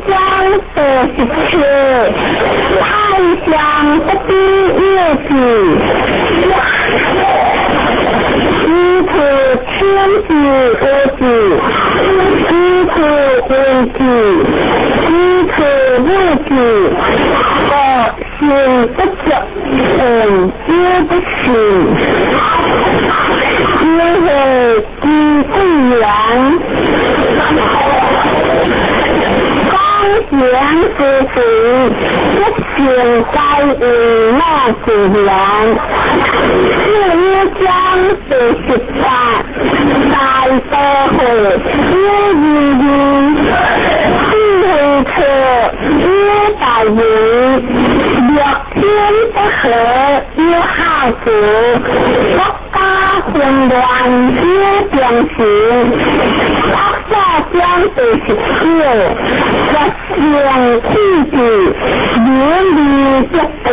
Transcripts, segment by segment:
章第17，太上不知有字，一处千字无字，一处文字，一处无字，个性不足，言之不信，因为之贵人。贤之子，一善在为我自然。41章第18，大多会有义义，智慧错有大义，六天不和有孝子，国家混乱有忠心。下章第19，绝圣弃智，名利不贵；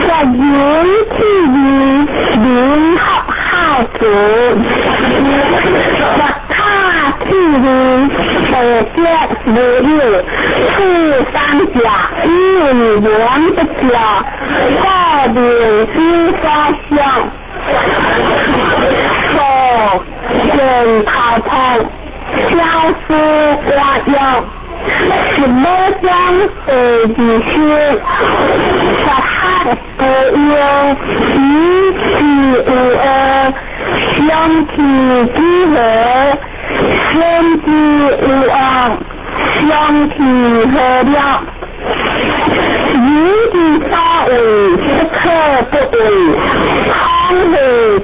绝仁弃义，名合孝子；绝他弃义，道德无有。此三者，以为言不教，故名之所想。说见头痛。小事寡要，15章第20，十黑不忧，一之无恶，相去之和，先之无恶，相去何了？人之所为，不可不为。康和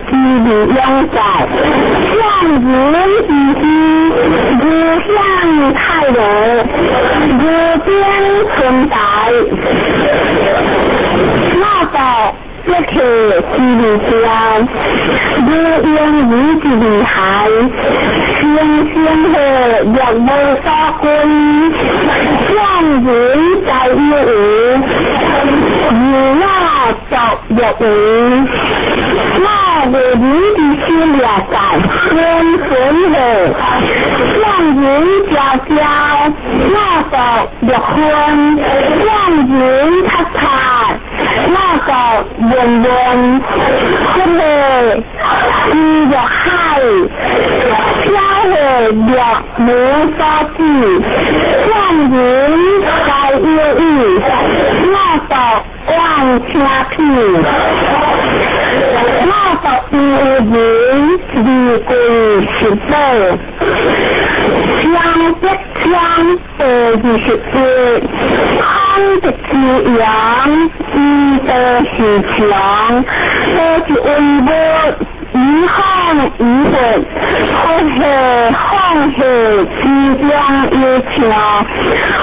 之理永在，向人之心，如向太乐，如边存在。那道一切之理教，如用语之厉害，星星和若无所归，向人在有无，如我作若无。那个你的心了在，天分和，向人家家，那个离婚，向人他他，那个文文，这个伊若海，小和若无所指，向人在有意，那个万车皮。那个有人离归十宝，相一章第21，康德之阳，以德是强，德是为物，以方以佛，佛是放下之中有强，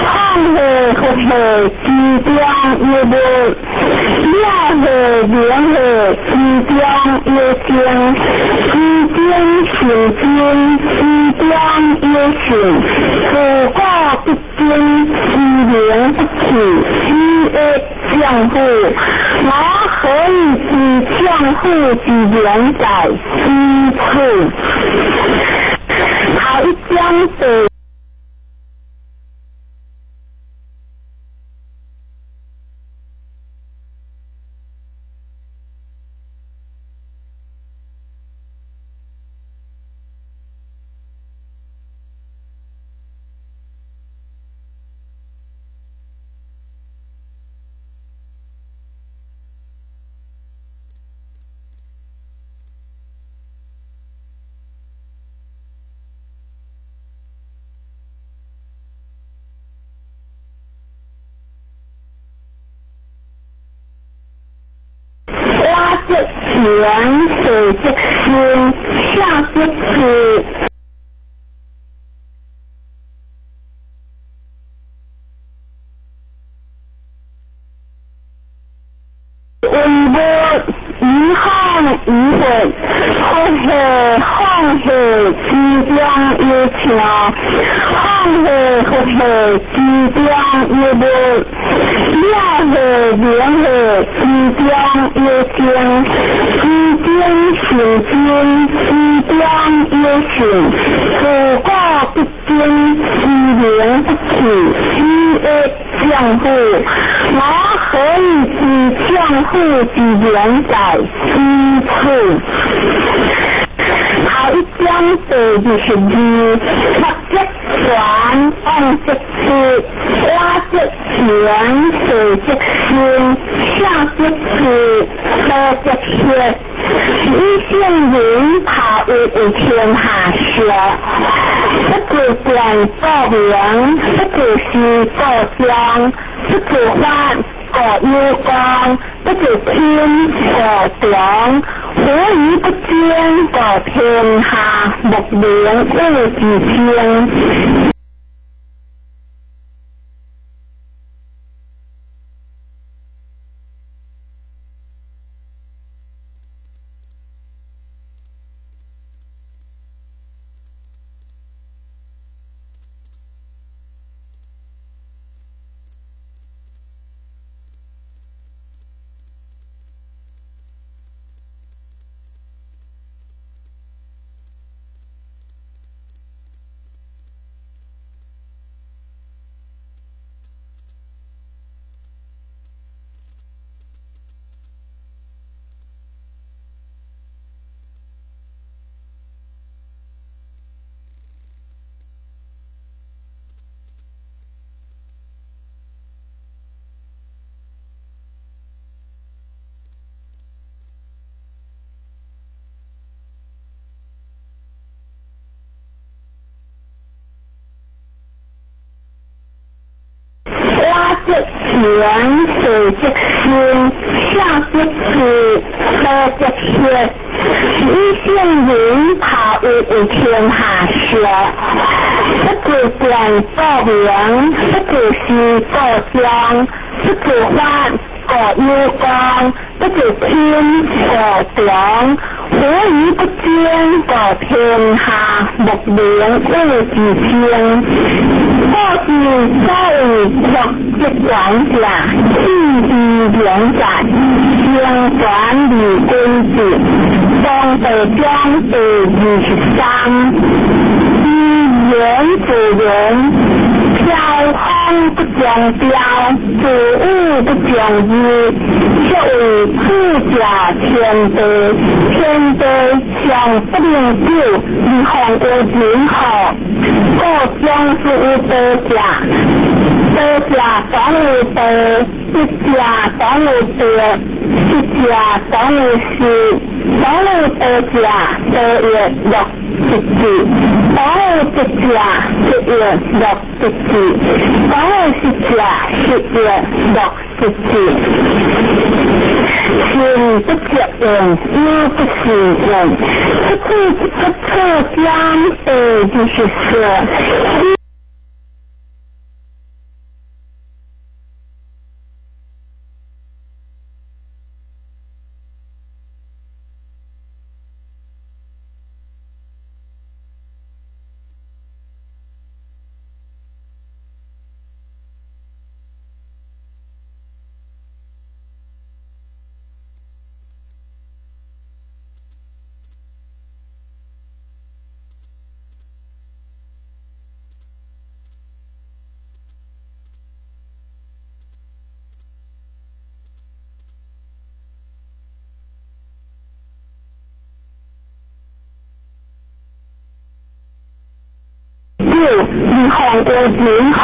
放下佛下之中有物，了下明下之中有精，之中成精，之中有性，自古不精，之名不去，之的丈夫，我何以知丈夫之名在之处？头一章第。缘水之心，下之苦。为物以方以佛，佛下放下之中有强，放下佛下之中有物，了下明下之中有精，之中成精，之中有性，自古不精，之名不去，喜悦丈夫？我何以知丈夫之名在此处？头一章第22，目则传，往则出，我则行，事则心，下则事，道则学。以圣人头一为天下上，不自见故名，不自思故将，不自发故有功，不自亲故强。何以不争？故天下莫能与之争。行，事则心，下则事，道则学。以圣人头一为天下上，不自见故名，不自思故将，不自发故有功，不自亲故强。何以不争？故天下莫能与之争。故知所谓弱则强者，气之良在，成全而归之。当地章第23，以言自言，飘风不将飘，自雨不将日，所谓富者天地，天地上不能久，而况有人乎？故将是有道者，道者当有道，一者当有德，十者当有事，当有道者，道曰乐之至；当有德者，德曰乐之至；当有失者，失曰乐之至。心不觉用，意不是用，不知不错将第24。而况有人乎？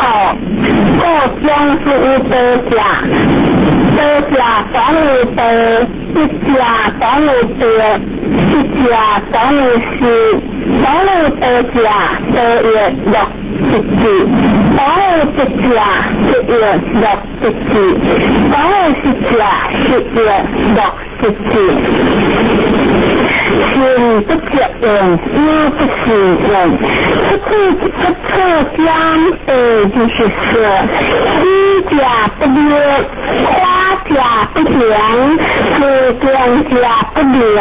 故将是有道者，道者当有道，一者当有德，十者当有事，当有道者，道曰乐之至；当有德者，德曰乐之至；当有失者，失曰乐之至。心不觉用，意不是用，不知不错将第24，喜者不悦，花者不强，自强者不良，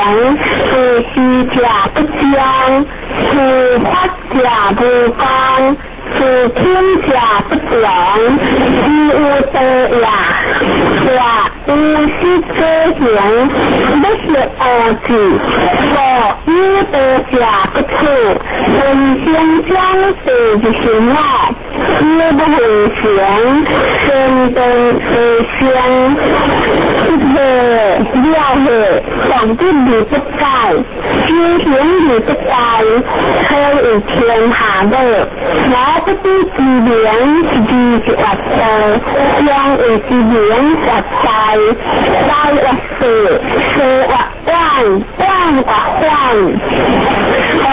自私者不将，自发者无功，自天者不强，自有道也，或无是者行，不是恶事，或有道者不处。人生将第25，妖不恒常，山东地相，一下了下，动得而不改，修行而不改，何为天下乐？我不知之名，二是活道，相为之名活在，在活世，世活万，万活幻。哦，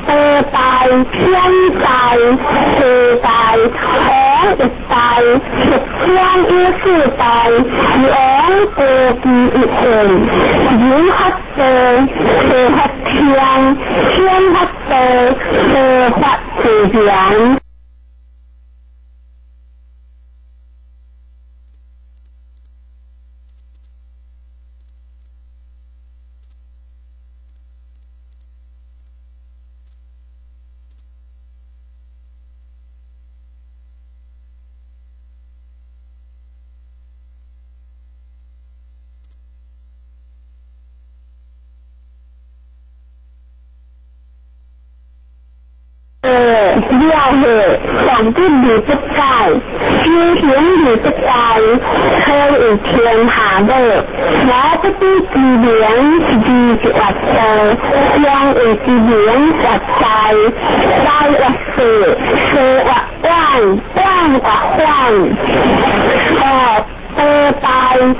地大天大地大，王一大，十方一四大，王过其一现，人法地，地法天，天法地，地法自然。了下，动得而不改，修行而不改，何为天下乐？我不知之名，二是活道，相为之名活在，在活世，世活万，万活幻。哦，地大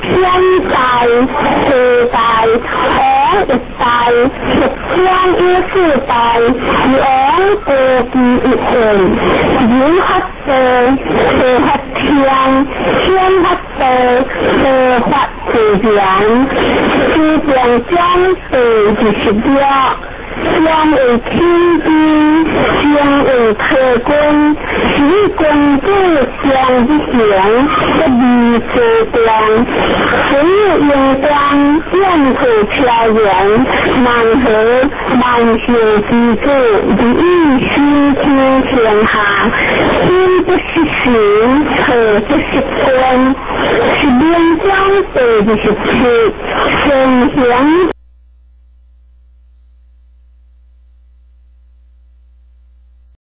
天大地大，王一大，十方一四大，王过其一现，人法地，地法天，天法地，地法自然。四边将第26，相为天兵，相为客军，是君子相之行，不离自光，水荣光，燕土飘然，万和万寿之主，如意心天天下，心不失神，何不失君？是明将第27，先贤。